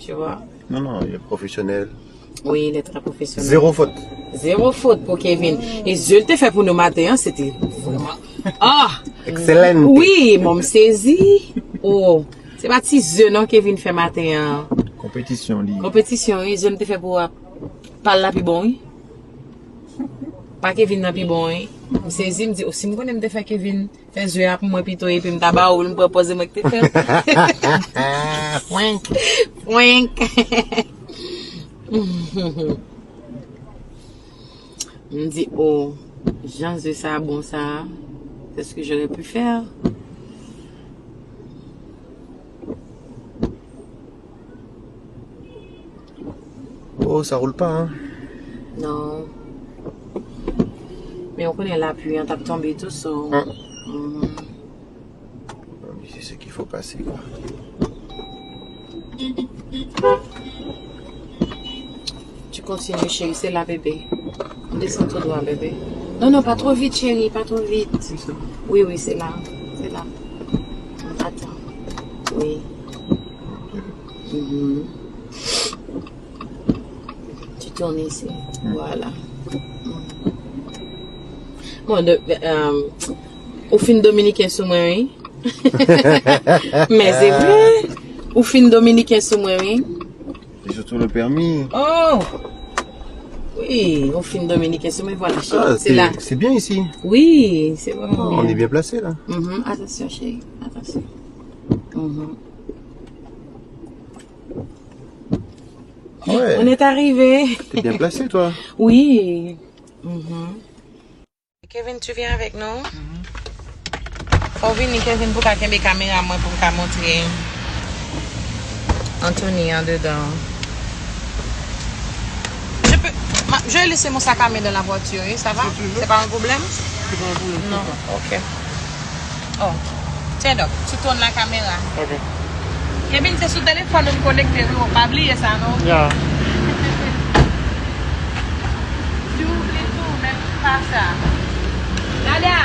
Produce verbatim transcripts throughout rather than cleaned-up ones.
Tu vois? Non, non, il est professionnel. Oui, il est très professionnel. Zéro faute. Zéro faute pour Kevin. E zye l te fè pou nou maten an, se te vrèman. Ah! Excellent. Oui, bon, m sezi. Oh, se pa ti zye non Kevin fè maten an. Konpetisyon li. Konpetisyon, wi, zye m te fè pou pa l la pi bon, wi. Pa Kevin nan pi bon, wi. M sezi, m di, oh, si m konnen m te fè Kevin fè zye a pou mwen pito, epi m ta ba ou l, m pran pòz mwen ki te fè l. Fwenk. Fwenk. M di, oh, jan zye sa bon sa, c'est ce que j'aurais pu faire. Oh, ça roule pas, hein? Non. Men ou konnen lapli an t ap tonbe tou, so. Hum. Mhm. C'est ce qu'il faut passer, quoi. Tu continues, chérie, c'est là, bébé. On descend tout droit, bébé. Non, non, pas trop vite, chérie, pas trop vite. Oui, oui, c'est là. C'est là. Attends. Oui. Mhm. Tu tournes ici. Voilà. Bon, de, euh, ou fin dominiken sou mwen, wi. Men se vre. Ou fin dominiken sou mwen, wi. Et surtout le permis. Oh! Oui, ou fin dominiken sou mwen, voilà, chérie. Ah, C'est là. C'est bien ici. Oui, c'est vraiment Oh, on bien. Est bien placé là. Mhm, attention, chérie, attention. Mhm. Ouais. On est arrivé. T'es bien placé, toi. Oui. Mhm. Kevin, tu viens avec nous? Fò w vini, Kevin, pou ka kenbe kamera mwen, pou m ka montre Anthony andedan. Je peux, ma- je vais laisser mon sac à main dans la voiture, oui, ça va? Si tu veux. C'est pas un problème? C'est pas un problème, Non, c'est pas. Ok. Oh, tiens donc, tu tournes la caméra. Ok. Kevin, se sou telefòn nou konekte, wi, ou pa bliye sa, non? Yeah. Si w vle tou, men pa sa. Dada!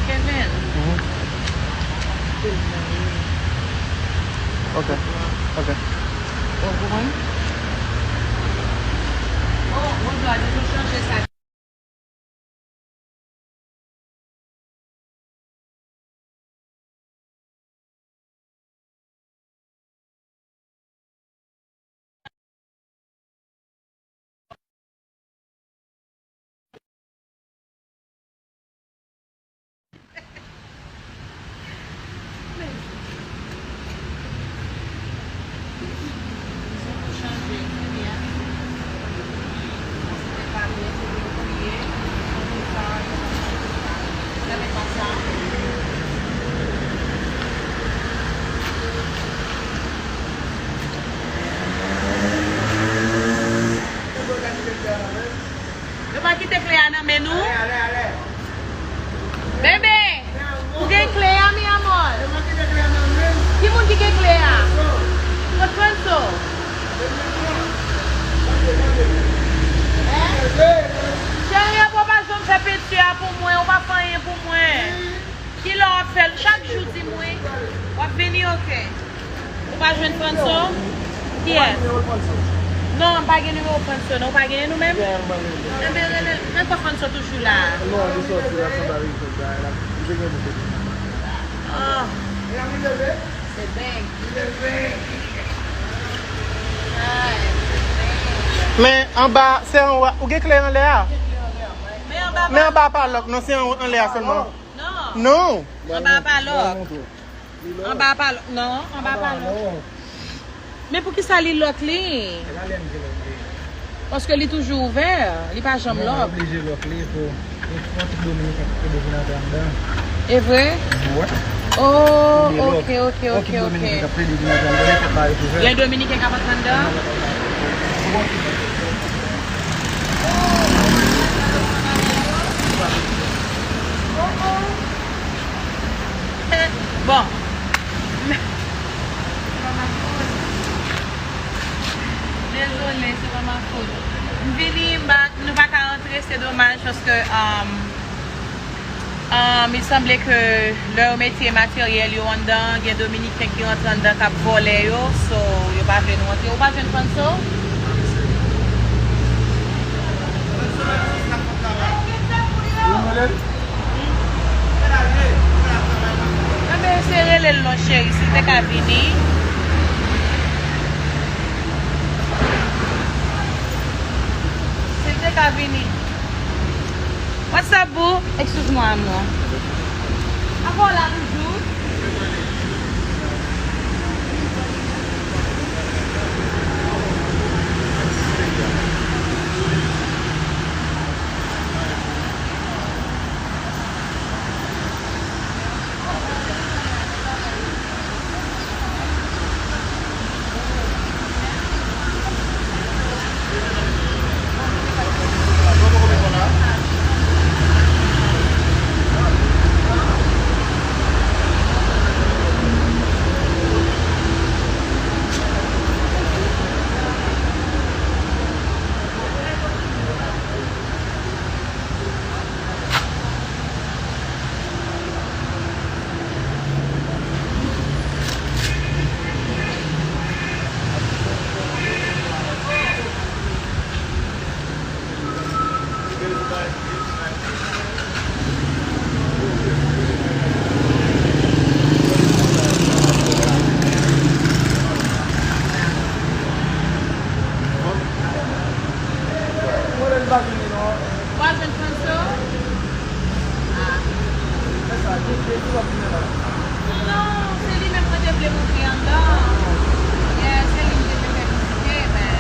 Kevin. Ok. Ok. Ou konprann? Oh, Rodwa, nou chanje sa. Nou pa kite kle a nan men nou. Bebe, ou gen kle a, mi amor? Ki moun ki gen kle a? Kot Franso? Cheri, apa w pa janm fè penti a pou mwen, ou pa fè anyen pou mwen. Kilè w ap fè l? Chak jou di m wi. W ap vini, oke. Ou pa jwenn Franso? Kiyès? Non, m pa gen nimewo Franso, non. Ou pa genyen nou menm? Enben, rele l. Men kwa Franso toujou la? Oh. Se bèk. Ay, se bèk. Men anba, se anwo, ou gen kle anlè a? Men anba Men anba pa lòk, non, se anwo, anlè a sèlman. Non. Non. Anba pa lòk. Anba pa lòk. Non, anba pa lòk. Men poukisa li lòk li? Paske li toujou ouvè, li pa janm lòk. Oblije lòk li pou yon ti dominiken k ap plede vin antre anndan. E vre? Wi. Oh, ok, ok, ok, ok. Yon ti dominiken k ap plede vin antre anndan, li fòk ba yo ouvè. Yon dominiken k ap antre anndan? Bon. M vini, m pa, nou pa ka rantre, se domaj, paske, um, um, il semble ke lè yo mete materyèl yo anndan, gen Dominiken ki rantre anndan k ap vòlè yo, so, yo pa vle nou rantre. Ou pa jwenn Fanso? Enben, se rele l non, cheri, si l te ka vini. Si l te ka vini. What's up, boo? Excuse-moi, amour. Apa w la toujou? Mwen menm pa vini non. Ou pa jwenn Fanso? Ah. Fè sa, ki, ki, ki w ap vini la? Non, se li menm mwen te vle montre anndan. Yeah, se li m te vle fè vizite, men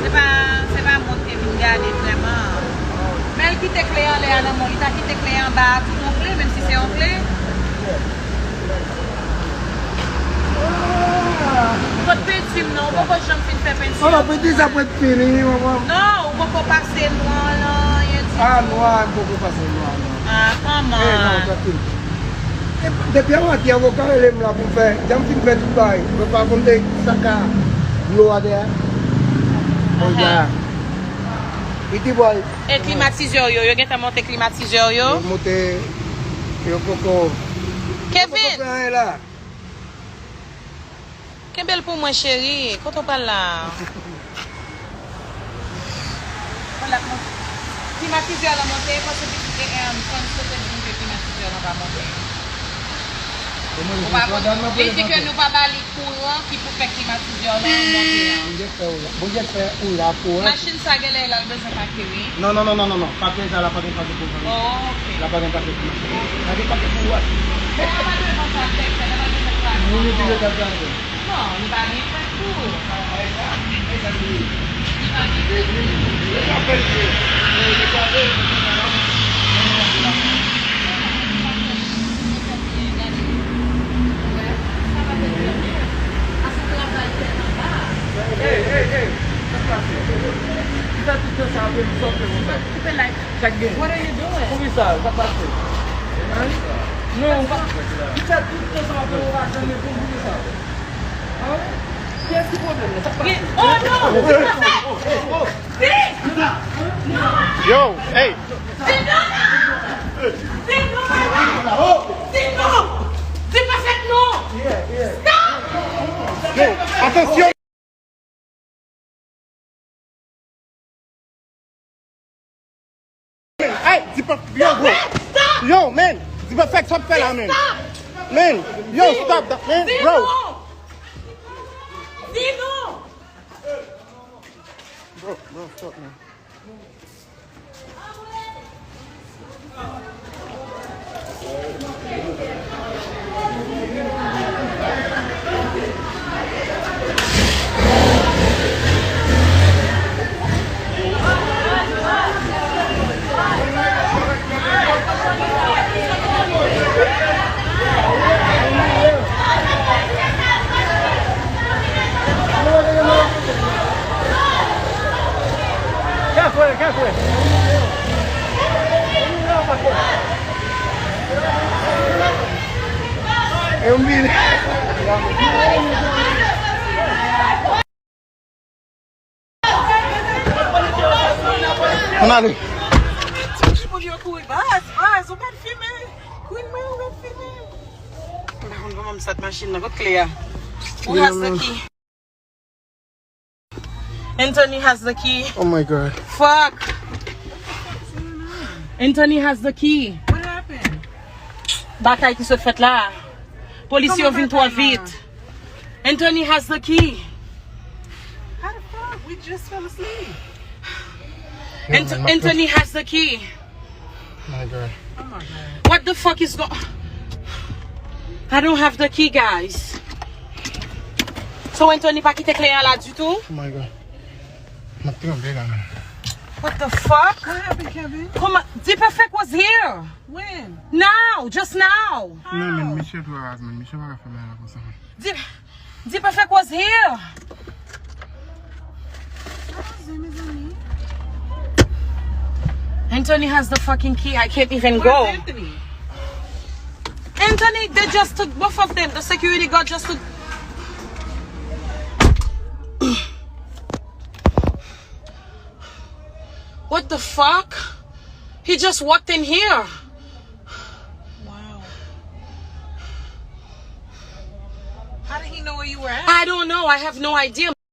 se pa, se pa mwen k te vin gade vrèman. Men l kite kle anlè a nan men w, li ta kite kle anba a tou, yon kle, menm si se yon kle. Kot penti m nan, ou poko janm fin fè penti an. Penti sa pwèt fini, manman. Non, ou poko pase nwa lan, anyen ditou. Ah, nwa, m poko pase nwa, non. Ah, kòman? Eh, non, trankil. E, depi avantyè, avoka rele m la pou m fè, jan m fin fè tout bagay. Mwen pa konn de sa ka dlo a dèyè. Aha. Piti bòy. E klimatizè yo, yo gentan monte klimatizè yo? Yo monte, yo poko, yo poko fè anyen la. Kenbe l pou mwen, cheri. Kote w pral la? Klimatizè lan monte, paske pitit, e, e, Fanso te di m ke klimatizè lan pa monte. Ou pa konn, li di ke nou pa ba li kouran ki pou fè klimatizè lan monte an. Bondye fè ou la. Bondye fè ou la pou ou. Machin sa genlè l al bezwen pake, wi. Non, non, non, non, non, non. Pake sa la pa gen pake pou ou. Oh, ok. La pa gen pake pou ou. La gen pake pou ou. Bon, la pa gen konsa, fè, fè, la pa gen konsa. Moun yo ki yo t ap gade. Non, li pa gen fèt tou. Li pa gen fèt tou. Hey, hey, hey, sa k pase? Ki fè tout tan sa apre m sòt konsa? Koupe live. Sa k gen? What are you doing? Poukisa? Sa k pase? Hein? Non, pa, ki fè tout tan sa apre m pa janm reponn poukisa? Hein? Kiyès ki pwoblèm nan? Sa k pase? Oh non! Di pa sa! Di! Non! Yo, hey! Di non, non! Di non, non! Di non! Di pa fèt non! Stop! Yo, atansyon! Hey, di pa, yo, bro. Yo, man, di pa fèt sa w ap fè la, man. Man, yo, stop that, man, bro. Di non. Bro, bro, stop, man. E yon bil. Ale. Ti moun yo kouri. Baz, baz, ou mèt filme. Queen mwen, ou mèt filme. M pa konn kòman m sot machin nan. Kot kle a? Who has the key? Anthony has the key. Oh my God. Fuck. Anthony has the key. What happened? Batay ki sot fèt la. Polis yo vin twò vit. Anthony has the key. How the fuck? We just fell asleep. Yo, Ant- man, m ap Anthony has the key. My God. What the fuck is going? I don't have the key, guys. So Anthony pa kite kle an la ditou. Oh my God. M ap tranble la, man. What the fuck? What happened, Kevin? Kòman? D-Perfect was here. When? Now, just now. Non, men misye twò raz, man. Misye pa ka fè bagay la konsa, man. D- D-Perfect was here. Sa pase, mezanmi? Anthony has the fucking key. I can't even Where's go. Anthony? Anthony, they just took both of them. The security guard just took. What the fuck? He just walked in here. Wow. How did he know where you were at? I don't know. I have no idea.